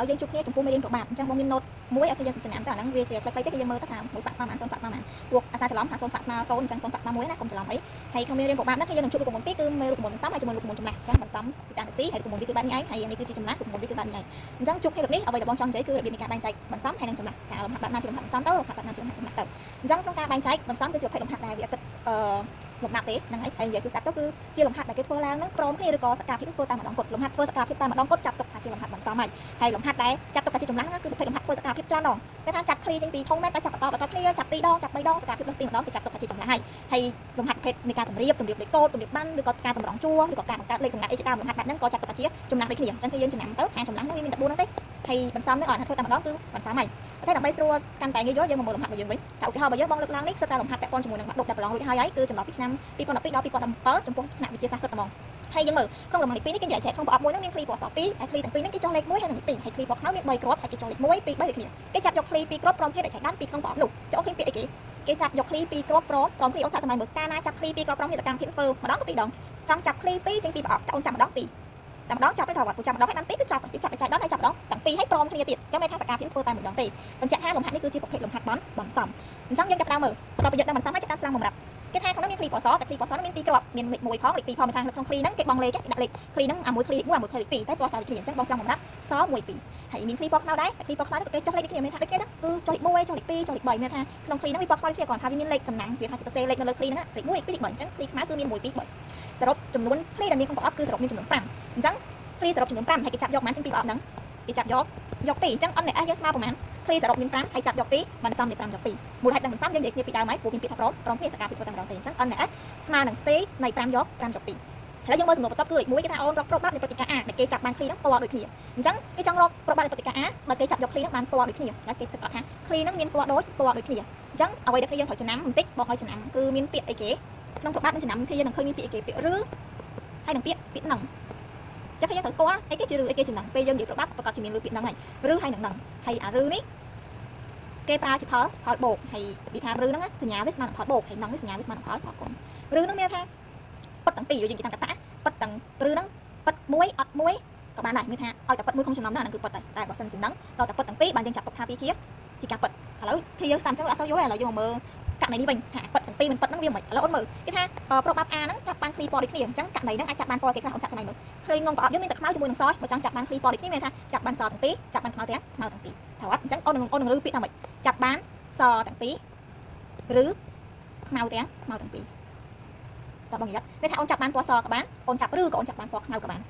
ឲ្យយើងជួបគ្នាចំពោះមេរៀនប្របាប់អញ្ចឹងបងមាន note មួយឲ្យគ្នាយើងចំណាំទៅអាហ្នឹងវាជាខ្លីៗទេគឺយើងមើលទៅថាមួយបាក់ស្មើប៉ុន្មានសូន្យបាក់ស្មើប៉ុន្មានពួកអាសាច្រឡំថាសូន្យបាក់ស្មើសូន្យអញ្ចឹងសូន្យបាក់ស្មើមួយណាកុំច្រឡំអីហើយក្នុងមេរៀនប្របាប់ហ្នឹងគឺយើងនឹងជួបរូបមន្តពីរគឺមេរូបមន្តបន្សំហើយជាមួយរូបមន្តចម្លាស់អញ្ចឹងបន្សំពីតាម C ហើយរូបមន្តវាគឺបែបនេះឯងហើយនេះគឺជាចម្លាស់រូបមន្តវាគឺបែបនេះឯងអញ្ចឹងជួបគ្នាលើកនេះអ្វីដែលបងចង់និយាយគឺរបៀបនៃការបែងចែកបន្សំហើយនិងចម្លាស់ការលំហាត់បែបណាជាលំហាត់បន្សំទៅលំហាត់បែបណាជាលំហាត់ចម្លាស់ទៅអញ្ចឹងក្នុងការបែងចែកបន្សំគឺជាប្រភេទលំហាត់ដែលវាអត់គិតអឺលំដាប់ទេហ្នឹងហើយហើយនិយាយសួរស្ដាប់ទៅគឺជាលំហាត់ដែលគេធ្វើឡើងហ្នឹងព្រមគ្នាឬក៏សកម្មភាពធ្វើតែម្ដងគត់លំហាត់ធ្វើសកម្មភាពតែម្ដងគត់ចាត់ទុកថាជាលំហាត់បន្សំហើយហើយលំហាត់ដែលចាត់ទុកថាជាចម្លាស់ហ្នឹងគឺប្រភេទលំហាត់ធ្វើសកម្មភាពច្រើនដងគេថាចាប់ឃ្លីចេញពីធុងមែនតែចាប់បន្តបន្តគ្នាចាប់2ដងចាប់3ដងសកម្មភាពលើសពីម្ដងគេចាត់ទុកថាជាចម្លាស់ហើយហើយលំហាត់ប្រភេទនៃការតម្រៀបតម្រៀបលេខកូដតម្រៀបបានឬក៏ការតម្រង់ជួរឬក៏ការបង្កើតលេខសម្ងាត់អីជាដើមលំហាត់បែបហ្នឹងក៏ចាត់ទុកថាជាចម្លាស់ដូចគ្នាអញ្ចឹងគឺយើងចំណាំទៅថាចម្លាស់ហ្នឹងវាមានតែ4ហ្នឹងទេហើយបន្សំហ្នឹងអត់ថាធ្វើតែម្ដងគឺបន្សំហើយ OK ដើម្បីស្រួលកាន់តែងាយយល់យើងមកមើលលំហាត់របស់យើងវិញតែឧទាហរណ៍របស់យើងបងលើកឡើងនេះគឺតែលំហាត់ពាក់ព័ន្ធជាមួយនឹងបាក់ឌុបដែលប្រឡងរួចហើយហើយគឺចន្លោះពីឆ្នាំ2012ដល់2017ចំពោះថ្នាក់វិទ្យាសាស្ត្រសុទ្ធតែហ្មងហើយយើងមើលក្នុងលំហាត់ទី2នេះគេនិយាយចែកក្នុងប្រអប់មួយហ្នឹងមានឃ្លីពណ៌ស2ហើយឃ្លីទាំងពីរហ្នឹងគេចុះលេខ1ហើយនិងលេខ2ហើយឃ្លីពណ៌ខ្មៅមាន3គ្រាប់ហើយគេចុះលេខ1 2 3ដូចគ្នាគេចាប់យកឃ្លី2គ្រាប់ព្រមគ្នាដែលចែកដានពីក្នុងប្រអប់នោះចុះឃើញពាក្យអីគេគេចាប់យកឃ្លី2គ្រាប់ព្រមព្រមគ្នាអូនសាកសម័យមើលកាលណាចាប់ឃ្លី2គ្រាប់ព្រមគ្នាសកម្មភាពធ្វើម្ដងក៏2ដងចង់ចាប់ឃ្លី2ចេញពីប្រអប់តែអូនចាប់ម្ដង2តែម្ដងចាប់ទេថាវត្តពូចាប់ម្ដងឲ្យបាន2គឺចាប់ចាប់ចែកដល់ហើយចាប់ម្ដងទាំងពីរឲ្យព្រមគ្នាទៀតអញ្ចឹងមានថាសកម្មភាពធ្វើតែម្ដងទេបញ្ជាក់ថាលំហាត់នេះគឺជាប្រភេទលំហាត់បន្សំអញ្ចឹងយើងចាប់ដើមមើលបន្តប្រយុទ្ធដល់បន្សំហើយចាប់ដើមស្រាំបំរាប់គេថាក្នុងនោះមានឃ្លីពណ៌សតែឃ្លីពណ៌សនោះមានពីរគ្រាប់មានលេខ1ផងលេខ2ផងមានថាក្នុងឃ្លីហ្នឹងគេបងលេខគេដាក់លេខឃ្លីហ្នឹងអាមួយឃ្លីលេខ1អាមួយឃ្លីលេខ2តែពណ៌សដូចគ្នាអញ្ចឹងបងស្រាំបំរាប់ស1 2ហើយមានឃ្លីពណ៌ខ្មៅដែរតែឃ្លីពណ៌ខ្មៅនោះក៏គេចុះលេខដូចគ្នាមានថាដូចគ្នាអញ្ចឹងគឺចុះលេខ1ចុះលេខ2ចុះលេខ3មានថាក្នុងឃ្លីហ្នឹងវាពណ៌ខ្មៅដូចគ្នាគ្រាន់ថាវាមានលេខសំណាងវាថាគេសរសេរលេខនៅលើឃ្លីហ្នឹងលេខ1លេខ2លេខ3អញ្ចឹងឃ្លីខ្មៅគឺមាន1 2 3សរុបចំនួនឃ្លីដែលមានក្នុងប្រអប់គឺសរុបមានចំនួន5អញ្ចឹងឃ្លីសរុបចំនួន5ហើយគេចាប់យកប៉ុន្មានចេញពីប្រអប់ហ្នឹងគេចាប់យកយក2អញ្ចឹង n នៃ S យើងស្មើប្រហែលឃ្លីសរុបមាន5ហើយចាប់យក2បន្សំនៃ5យក2មូលហេតុដឹងបន្សំយើងនិយាយគ្នាពីដើមហើយព្រោះមានពាក្យថាព្រមព្រមគ្នាសកម្មភាពធ្វើតែម្ដងទេអញ្ចឹង n នៃ S ស្មើនឹង C នៃ5យក5យក2ឥឡូវយើងមើលសំណួរបន្ទាប់គឺលេខ1គេថាអូនរកប្របបាប់នៃព្រឹត្តិការណ៍ A ដែលគេចាប់បានឃ្លីហ្នឹងពណ៌ដូចគ្នាអញ្ចឹងគេចង់រកប្របបាប់នៃព្រឹត្តិការណ៍ A បើគេចាប់យកឃ្លីហ្នឹងបានពណ៌ដូចគ្នាហើយគេទឹកកត់ថាឃ្លីហ្នឹងមានពណ៌ដូចពណ៌ដូចគ្នាអញ្ចឹងអ្វីដែលគ្នាយើងត្រូវចំណាំបន្តិចបងឲ្យចំណាំគឺមានពាក្យអីគេក្នុងប្របបាប់នឹងចំណាំគ្នាយើងនឹងឃើញមានពាក្យអីគេពាក្យឬហើយនឹងពាក្យពាក្យនឹងចឹងយើងត្រូវស្គាល់អីគេជាឬអីគេជានឹងពេលយើងនិយាយប្របបាប់ប្រកាសជាមានឬពាក្យនឹងហើយឬហើយនឹងនឹងហើយអាឬនេះគេប្រើជាផលផលបូកហើយវាថាឬហ្នឹងសញ្ញាវាស្មើនឹងផលបូកហើយនឹងនេះសញ្ញាវាស្មើនឹងផលផលគុណឬហ្នឹងមានថាពិតទាំងពីរយើងនិយាយតាមកតាពិតទាំងឬហ្នឹងពិតមួយអត់មួយក៏បានដែរមានថាឲ្យតែពិតមួយក្នុងចំណោមហ្នឹងអាហ្នឹងគឺពិតដែរតែបើសិនជានឹងដល់តែពិតទាំងពីរបានយើងចាប់ទុកថាវាជាជាការពិតឥឡូវគ្នាយើងស្ដាប់អញ្ចឹងអត់សូវយល់ទេឥឡូវយើងមកមើលករណីនេះវិញថាពិតទាំងពីរមិនពិតហ្នឹងវាមិនឥឡូវអូនមើលគេថាប្របបាប់ A ហ្នឹងចាប់បានឃ្លីពណ៌ដូចគ្នាអញ្ចឹងករណីហ្នឹងអាចចាប់បានពណ៌គេខ្លះអូនសាក់សម័យមើលឃ្លីងងប្រអប់យើងមានតែខ្មៅជាមួយនឹងសបើចង់ចាប់បានឃ្លីពណ៌ដូចគ្នាមានថាចាប់បានសទាំងពីរចាប់បានខ្មៅទាំងខ្មៅទាំងពីរត្រូវអត់អញ្ចឹងអូននឹងអូននឹងឮពាក្យថាម៉េចចាប់បានសទាំងពីរឬខ្មៅទាំងខ្មៅទាំងពីរតើបងនិយាយមានថាអូនចាប់បានពណ៌សក៏បានអូនចាប់ឬក៏អូនចាប់បានពណ៌ខ្មៅក៏បា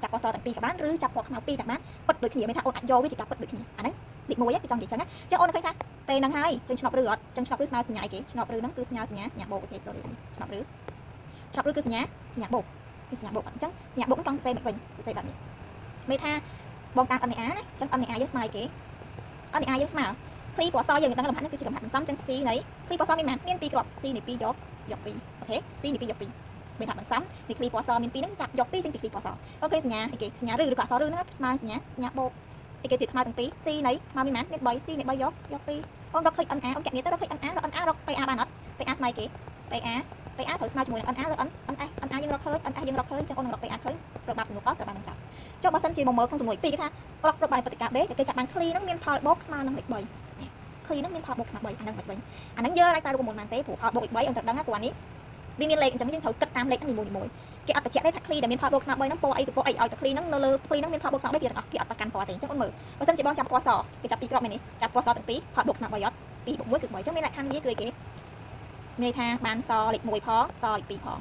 នចាប់ពណ៌សទាំងពីរក៏បានឬចាប់ពណ៌ខ្មៅពីរក៏បានពិតដូចគ្នាមានថាអូនអាចយកវាជាការពិតដូចគ្នាអាហ្នឹងលេខ1គេចង់និយាយចឹងណាអញ្ចឹងអូនឃើញថាពេលហ្នឹងហើយឃើញឆ្នប់ឬអត់ចឹងឆ្នប់ឬស្មើសញ្ញាអីគេឆ្នប់ឬហ្នឹងគឺសញ្ញាសញ្ញាសញ្ញាបូក OK sorry ឆ្នប់ឬឆ្នប់ឬគឺសញ្ញាសញ្ញាបូកគឺសញ្ញាបូកអញ្ចឹងសញ្ញាបូកហ្នឹងចង់សរសេរមិនវិញសរសេរបែបនេះមានថាបងតាម NA ណាអញ្ចឹង NA យើងស្មើអីគេ NA យើងស្មើឃ្លីពណ៌សយើងដឹងលំហាត់នេះគឺជាលំហាត់បន្សំអញ្ចឹង C នៃឃ្លីពណ៌សមានប៉ុន្មានមាន2គ្រាប់ C នៃ2យកយក2 OK C នៃ2យក2មានថាបន្សំនៃឃ្លីពណ៌សមាន2ហ្នឹងចាប់យក2ចេញពីឃ្លីពណ៌ស OK សញ្ញាអីគេសញ្ញាឬឬក៏អក្សរឬហ្នឹងស្មើសញ្ញាសញ្ញាបូកអីគេទៀតខ្មៅទាំងពីរ C នៃខ្មៅមានប៉ុន្មានមាន3 C នៃ3យកយក2អូនរកឃើញ NA អូនកណនីទៅរកឃើញ NA រក NA រក PA បានអត់ PA ស្មើគេ PA PA ត្រូវស្មើជាមួយនឹង NA លើ N NS NA យើងរកឃើញ NS យើងរកឃើញអញ្ចឹងអូននឹងរក PA ឃើញរកបាប់សំណួរកត្រូវបានបញ្ចប់ចុះបើសិនជាមកមើលក្នុងសំណួរទី2គេថារកប្របបានព្រឹត្តិការណ៍ B ដែលគេចាប់បានឃ្លីហ្នឹងមានផលបូកស្មើនឹងលេខ3នេះឃ្លីហ្នឹងមានផលបូកស្មើ3អាហ្នឹងមិនវិញអាហ្នឹងយើងអាចប្រើរូបមន្តបានទេព្រោះផលបូកលេខ3អូនត្រូវដឹងណាព្រោះអានេះវាមានលេខអញ្ចឹងយើងត្រូវគិតតាមលេខហ្នឹងនីមួយៗគេអត់បញ្ជាក់ទេថាឃ្លីដែលមានផលបូកស្មើ3ហ្នឹងពណ៌អីទៅពណ៌អីឲ្យតែឃ្លីហ្នឹងនៅលើឃ្លីហ្នឹងមានផលបូកស្មើ3គេទាំងអស់គេអត់ប្រកាន់ពណ៌ទេអញ្ចឹងអូនមើលបើសិនជាបងចាប់ពណ៌សគេចាប់ពីរគ្រាប់មែនទេចាប់ពណ៌សទាំងពីរផលបូកស្មើ3អត់2បូក1គឺ3អញ្ចឹងមានលក្ខខណ្ឌវាគឺអីគេមានន័យថាបានសលេខ1ផងសលេខ2ផង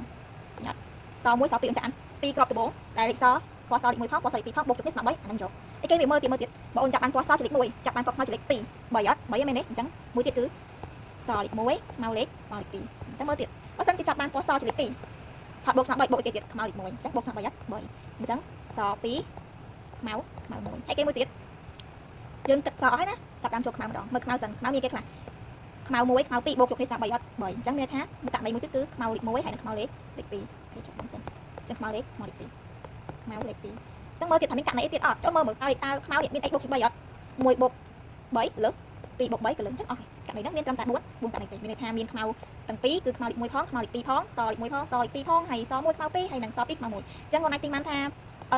ញ៉ាត់ស1ស2អញ្ចឹងពីរគ្រាប់ដំបូងដែលលេខសពណ៌សលេខ1ផងពណ៌សលេខ2ផងបូកជុំនេះស្មើ3អាហ្នឹងយកអីគេវាមើលទៀតមើលទៀតបើអូនចាប់បានពណ៌សជាលេខ1ចាប់បានពណ៌ខ្មៅជាលេខ2 3អត់3មែនទេអញ្ចឹងមួយទៀតគឺសលេខ1ខ្មៅលេខខ្មៅលេខ2តែមើលទៀតបើសិនជាចាប់បានពណ៌សជាលេខ2ថតបូកស្មើ3បូកគេទៀតខ្មៅលេខ1អញ្ចឹងបូកស្មើ3អត់3អញ្ចឹងស2ខ្មៅខ្មៅ1ហើយគេមួយទៀតយើងគិតសអស់ហើយណាចាប់តាមចូលខ្មៅម្ដងមើលខ្មៅសិនខ្មៅមានគេខ្លះខ្មៅ1ខ្មៅ2បូកជុំនេះស្មើ3អត់3អញ្ចឹងមានថាករណីមួយទៀតគឺខ្មៅលេខ1ហើយនិងខ្មៅលេខលេខ2គេចុះបងសិនអញ្ចឹងខ្មៅលេខខ្មៅលេខ2ខ្មៅលេខ2អញ្ចឹងមើលទៀតថាមានករណីអីទៀតអត់ចូលមើលមើលឲ្យតើខ្មៅនេះមានអីបូកជា3អត់1បូក3លើ2បូក3ក៏លើអញ្ចឹងអស់ហើយករណីហ្នឹងមានត្រឹមតែ4 4ករណីទេមានន័យថាមានខ្មៅទាំងពីរគឺខ្មៅលេខ1ផងខ្មៅលេខ2ផងសលេខ1ផងសលេខ2ផងហើយស1ខ្មៅ2ហើយនិងស2ខ្មៅ1អញ្ចឹងគាត់អាចទិញបានថា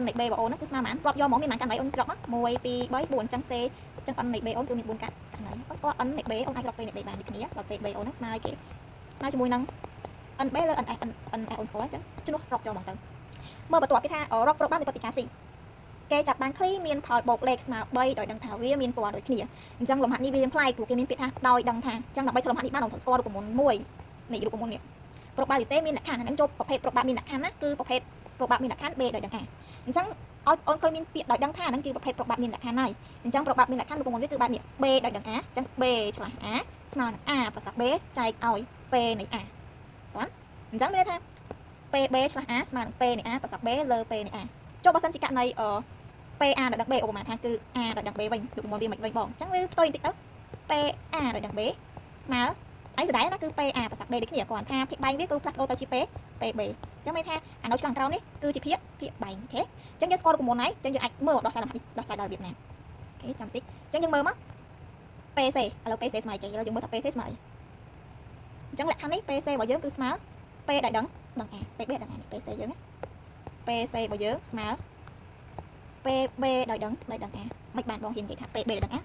n នៃ b របស់អូនហ្នឹងគឺស្មើប៉ុន្មានរាប់យកហ្មងមានប៉ុន្មានករណីអូនរាប់មក1 2 3 4អញ្ចឹង c អញ្ចឹង n នៃ b អូនគឺមាន4ករណីអូនស្គាល់ n នៃ b អូនអាចរក p នៃ b បានដូចគ្នាដល់ p b អូនហ្នឹងស្មើឲ្យគេស្មើជាមួយនឹង nb លើ ns n ns អូនស្គាល់អញ្ចឹងជំនួសរកយកហ្មងទៅមើលបន្ទាប់គេថារកប្រូបានៃប្រតិការ C គេចាប់បានឃ្លីមានផលបូកលេខស្មើ3ដោយដឹងថាវាមានពណ៌ដូចគ្នាអញ្ចឹងលំហាត់នេះវាប្លែកព្រោះគេមានពាក្យថាដោយដឹងថាអញ្ចឹងដើម្បីធ្វើលំហាត់នេះបានអូនត្រូវស្គាល់រូបមន្តមួយនៃរូបមន្តនេះប្រូបាលីតេមានលក្ខខណ្ឌហ្នឹងចូលប្រភេទប្រូបាមានលក្ខខណ្ឌណាគឺប្រភេទប្រូបាមានលក្ខខណ្ឌ B ដោយដឹងថាអញ្ចឹងឲ្យអូនឃើញមានពាក្យដោយដឹងថាហ្នឹងគឺប្រភេទប្រូបាមានលក្ខខណ្ឌហើយអញ្ចឹងប្រូបាមានលក្ខខណ្ឌរូបមន្តវាគឺបែបនេះ B ដោយដឹង A អញ្ចឹង B ឆ្លាស់ A ស្មើនឹង A ប្រសព B ចែកឲ្យ P នៃ A បាទអញ្ចឹងមានន័យថា PB ឆ្លាស់ A ស្មើនឹង P នៃ A ប្រសព B លើ P នៃ A ចុះបើសិនជាករណីអ PA ដោយដឹង B ឧបមាថាគឺ A ដោយដឹង B វិញរូបមន្តវាមិនវិញបងអញ្ចឹងវាផ្ទុយបន្តិចទៅ PA ដោយដឹង B ស្មើអីដដែលណាគឺ PA ប្រសព B ដូចគ្នាគ្រាន់ថាភាគបែងវាគឺផ្លាស់ប្ដូរទៅជា P PB អញ្ចឹងមានថាអានៅឆ្លងក្រោមនេះគឺជាភាគភាគបែង OK អញ្ចឹងយើងស្គាល់រូបមន្តហើយអញ្ចឹងយើងអាចមើលដោះស្រាយលំហាត់នេះដោះស្រាយដល់របៀបណា OK ចាំតិចអញ្ចឹងយើងមើលមក PC ឥឡូវ PC ស្មើគេឥឡូវយើងមើលថា PC ស្មើអីអញ្ចឹងលក្ខខណ្ឌនេះ PC របស់យើងគឺស្មើ P ដោយដឹងដឹង A PB ដឹង A នេះ PC យើងណា PC របស់យើងស្មើ PB ដោយដឹងដោយដឹង A មិនបានបងហ៊ាននិយាយថា PB ដោយដឹង A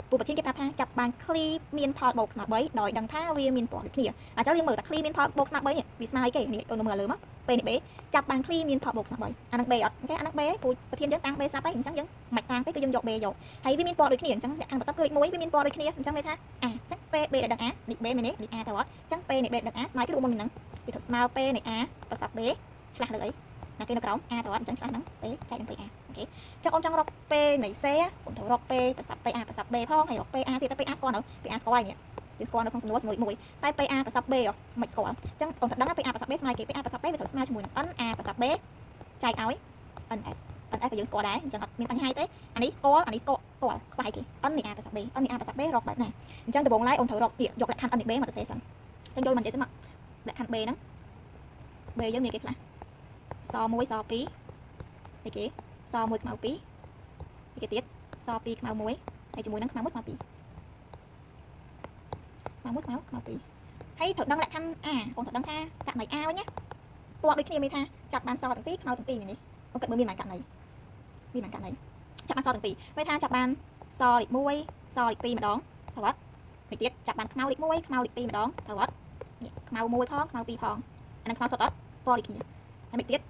ពូប្រធានគេប្រាប់ថាចាប់បានឃ្លីមានផលបូកស្មើ3ដោយដឹងថាវាមានពណ៌ដូចគ្នាអញ្ចឹងយើងមើលតែឃ្លីមានផលបូកស្មើ3នេះវាស្មើអីគេនេះអូនមើលលើមក P នេះ B ចាប់បានឃ្លីមានផលបូកស្មើ3អាហ្នឹង B អត់ OK អាហ្នឹង B ពូប្រធានយើងតាំង B ស្រាប់ហើយអញ្ចឹងយើងមិនតាំងទេគឺយើងយក B យកហើយវាមានពណ៌ដូចគ្នាអញ្ចឹងលក្ខខណ្ឌបន្ទាប់គឺលេខ1វាមានពណ៌ដូចគ្នាអញ្ចឹងន័យថា A អញ្ចឹង P B ដោយដឹង A នេះ B មែនទេនេះ A ទៅអត់អញ្ចឹង P នៃ B ដឹង A ស្មើគឺរូបមន្តហ្នឹងវាត្រូវស្មើ P នៃ A ប្រសព B ឆ្លាស់លើអីណាគេនៅក្រោម A ទៅអត់អញ្ចឹងឆ្លាស់ហ្នឹង P ចែកនឹង PA OK អញ្ចឹងអូនចង់រក P នៃ C អូនត្រូវរក P ប្រសព PA ប្រសព B ផងហើយរក PA ទៀតតែ PA ស្គាល់នៅ PA ស្គាល់ហើយនេះយើងស្គាល់នៅក្នុងសំណួរសំណួរលេខ1តែ PA ប្រសព B មិនស្គាល់អញ្ចឹងអូនត្រូវដឹងថា PA ប្រសព B ស្មើគេ PA ប្រសព B វាត្រូវស្មើជាមួយនឹង NA ប្រសព B ចែកឲ្យ NS NS ក៏យើងស្គាល់ដែរអញ្ចឹងអត់មានបញ្ហាទេអានេះស្គាល់អានេះស្គាល់ស្គាល់ខ្វះគេ N នៃ A ប្រសព B N នៃ A ប្រសព B រកបែបណាអញ្ចឹងដំបូងឡើយអូនត្រូវរកទៀតយកលក្ខខណ្ឌ N នៃ B មកសរសេរសិនអញ្ចឹងយកមកនិយាយសិនមកលក្ខខណ្ឌ B ហ្នឹង B យើងមានគេខ្លះស1ស2អីគេស1ខ្មៅ2អីគេទៀតស2ខ្មៅ1ហើយជាមួយនឹងខ្មៅ1ខ្មៅ2ខ្មៅ1ខ្មៅខ្មៅ2ហើយត្រូវដឹងលក្ខខណ្ឌ A អូនត្រូវដឹងថាករណី A វិញណាពណ៌ដូចគ្នាមានថាចាប់បានសទាំងពីរខ្មៅទាំងពីរនេះអូនគិតមើលមានប៉ុន្មានករណីមានប៉ុន្មានករណីចាប់បានសទាំងពីរមានថាចាប់បានសលេខ1សលេខ2ម្ដងត្រូវអត់មួយទៀតចាប់បានខ្មៅលេខ1ខ្មៅលេខ2ម្ដងត្រូវអត់នេះខ្មៅ1ផងខ្មៅ2ផងអានឹងខ្មៅសុទ្ធអត់ពណ៌ដូចគ្នាហើយមួយទៀត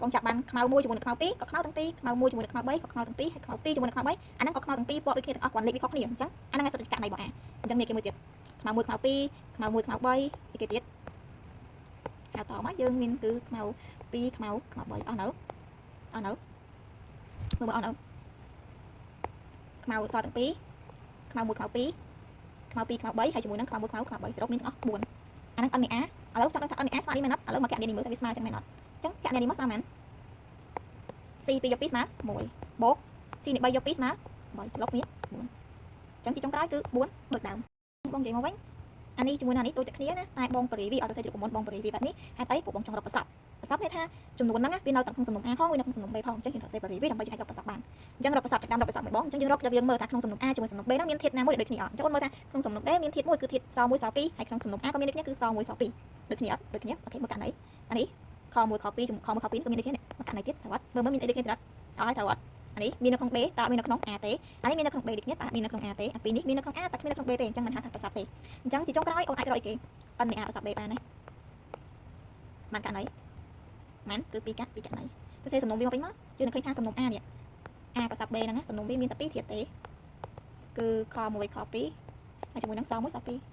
បងចាប់បានខ្មៅ1ជាមួយនឹងខ្មៅ2ក៏ខ្មៅទាំងពីរខ្មៅ1ជាមួយនឹងខ្មៅ3ក៏ខ្មៅទាំងពីរហើយខ្មៅ2ជាមួយនឹងខ្មៅ3អាហ្នឹងក៏ខ្មៅទាំងពីរពណ៌ដូចគ្នាទាំងអស់គ្រាន់លេខវាខុសគ្នាអញ្ចឹងអាហ្នឹងឯងសុទ្ធតែករណីរបស់ A អញ្ចឹងមានគេមួយទៀតខ្មៅ1ខ្មៅ2ខ្មៅ1ខ្មៅ3គេទៀតហៅតមកយើងមានគឺខ្មៅ2ខ្មៅខ្មៅ3អស់នៅអស់នៅមើលមើលអស់នៅខ្មៅសទាំងពីរខ្មៅ1ខ្មៅ2ខ្មៅ2ខ្មៅ3ហើយជាមួយនឹងខ្មៅ1ខ្មៅខ្មៅ3សរុបមានទាំងអស់4អាហ្នឹង N នៃ A ឥឡូវចង់ដឹងថា N នៃ A ស្មើនេះមែនអត់ឥឡូវមកកណនីនេះមើលថាវាស្មើចឹងមែនអត់អញ្ចឹងកណនីនេះមកស្មើមែន C 2យក2ស្មើ1បូក C នៃ3យក2ស្មើ3លុបនេះ4អញ្ចឹងទីចុងក្រោយគឺ4ដូចដើមបងនិយាយមកវិញអានេះជាមួយនឹងអានេះដូចតែគ្នាណាតែបងបរិវីអត់ទៅសេរូបមន្តបងបរិវីបែបនេះហេតុអីពួកបងចង់រកប្រសពប្រសពនេះថាចំនួនហ្នឹងវានៅទាំងក្នុងសំណុំ A ផងវានៅក្នុងសំណុំ B ផងអញ្ចឹងយើងត្រូវសេបរិវីដើម្បីអាចរកប្រសពបានអញ្ចឹងរកប្រសពចាប់ដើមរកប្រសពមួយបងអញ្ចឹងយើងរកយើងមើលថាក្នុងសំណុំ A ជាមួយសំណុំ B ហ្នឹងមានធាតុណាមួយដូចគ្នាអត់អញ្ចឹងអូនមើលថាក្នុងសំណុំ B មានធាតុមួយគឺធាតុស1ស2ហើយក្នុងសំណុំ A ក៏មានដូចគ្នាគឺស1ស2ដូចគ្នាអត់ដូចគ្នា OK មើលករណីអានេះខ1ខ2ខ1ខ2ក៏មានដូចគ្នាមកករណីទៀតត្រូវអត់មើលមើលមានអីដូចគ្នាទៀតអត់អត់ហើយត្រូវអត់អានេះមាននៅក្នុង B តើមាននៅក្នុង A ទេអានេះមាននៅក្នុង B ដូចគ្នាតើមាននៅក្នុង A ទេអាពីរនេះមាននៅក្នុង A តែគ្មាននៅក្នុង B ទេអញ្ចឹងមិនហៅថាប្រសពទេអញ្ចឹងជាចុងក្រោយអូនអាចរកអីគេ N នៃ A ប្រសព B បានទេបានករណីបានគឺ2កាត់2ករណីទៅសេសំណុំវាមកវិញមកយើងនឹងឃើញថាសំណុំ A នេះ A ប្រសព B ហ្នឹងសំណុំវាមានតែ2ធាតុទេគឺខ1ខ2ហើយជាមួយនឹងស1ស2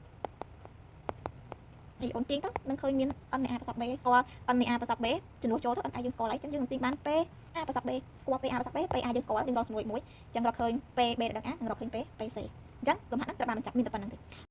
ហើយអូនទាញទៅនឹងឃើញមាន N នៃ A ប្រសព B ស្គាល់ N នៃ A ប្រសព B ជំនួសចូលទៅ N យើងស្គាល់ហើយអញ្ចឹងយើងនឹងទាញបាន P A ប្រសព B ស្គាល់ P A ប្រសព B P A យើងស្គាល់យើងរកចំនួន1អញ្ចឹងរកឃើញ P B ដល់ A នឹងរកឃើញ P P C អញ្ចឹងលំហាត់ហ្នឹងត្រូវបានបញ្ចប់មានតែប៉ុណ្្នឹងទេ។